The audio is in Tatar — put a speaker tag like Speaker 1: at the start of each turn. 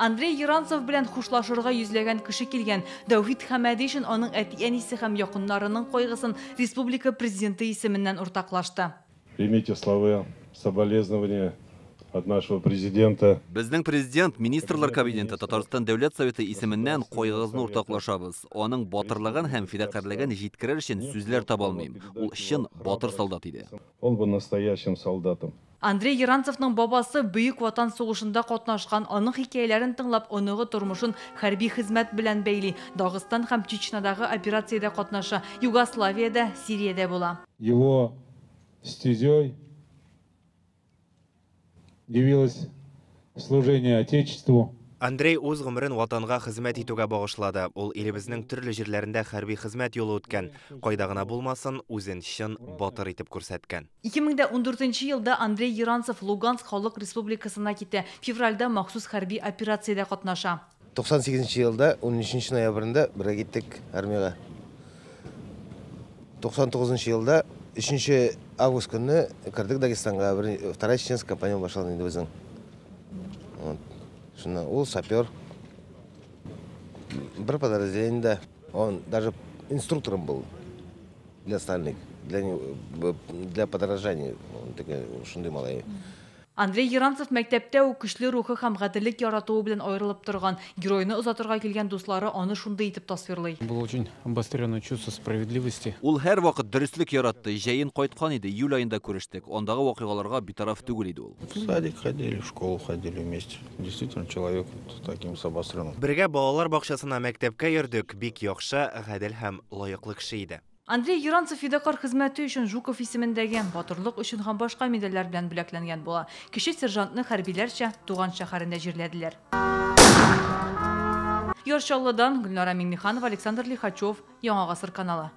Speaker 1: Андрей Еранцев белән хушлашырга йөзләгән кеше килгән. Дәүхит Хәмәдишин аның әти-әнисе һәм якыннарының кайгысын республика президенты исеменнән уртаклашты.
Speaker 2: Примите слова соболезнования от нашего президента.
Speaker 3: Безнең президент, Министрлар Кабинеты, Татарстан Дәүләт Советы исеменнән кайгыгызны уртаклашабыз. Аның батырлыгын һәм фидакарьлеген җиткерер өчен сүзләр таба алмыйм. Ул чын батыр солдат иде.
Speaker 2: Он был настоящим солдатом.
Speaker 1: Андрей Еранцевның бабасы Бөек Ватан сугышында катнашкан, аның хикәяләрен тыңлап, оныгы тормышын хәрби хезмәт белән бәйли. Дагыстан һәм Чечнядагы операциядә катнаша, Югославиядә, Сириядә була.
Speaker 4: Его стезей явилось служение Отечеству.
Speaker 5: Андрей үз гомерен Ватанга хезмәт итүгә багышлады. Ул илебезнең төрле җирләрендә хәрби хезмәт юлы үткән. Кайда гына булмасын, үзен чын батыр итеп күрсәткән.
Speaker 1: 2014 елда Андрей Еранцев Луганск Халык Республикасына китә. Февральдә махсус хәрби операциядә катнаша.
Speaker 6: 98 елда 13 ноябрендә бергә киттек армиягә. 99 елда 3 август көнне кердек Дагестанга, вторая чеченская кампания башланды инде безнең. Вот. Шуннан ул сапер. Бер подразделениедә он даже инструктором был для остальных, для подражания. Он такой шундый малай.
Speaker 1: Андрей Еранцев мәктәптә үк көчле рухы һәм гаделлек яратуы белән аерылып торган. Геройны озатырга килгән дуслары аны шундый итеп тасвирлый.
Speaker 7: Было очень обостренное чувство справедливости.
Speaker 3: Ул һәрвакыт дөреслек яратты. Җәен кайткан иде, июль аенда күрештек. Андагы вакыйгаларга битараф түгел иде ул.
Speaker 8: В садик ходили, в школу ходили вместе. Действительно, человек вот таким с обостренным.
Speaker 5: Бергә балалар бакчасына, мәктәпкә йөрдек. Бик яхшы, гадел һәм лаеклы кеше иде.
Speaker 1: Андрей Еранцев фидакарь хезмәте өчен Жуков исемендәге, Батырлык өчен һәм башка медальләр белән бүләкләнгән була. Кече сержантны хәрбиләрчә туган шәһәрендә җирләделәр. Яр Чаллыдан Гөлнара Миңнеханова, Александр Лихачев, Яңа Гасыр каналы.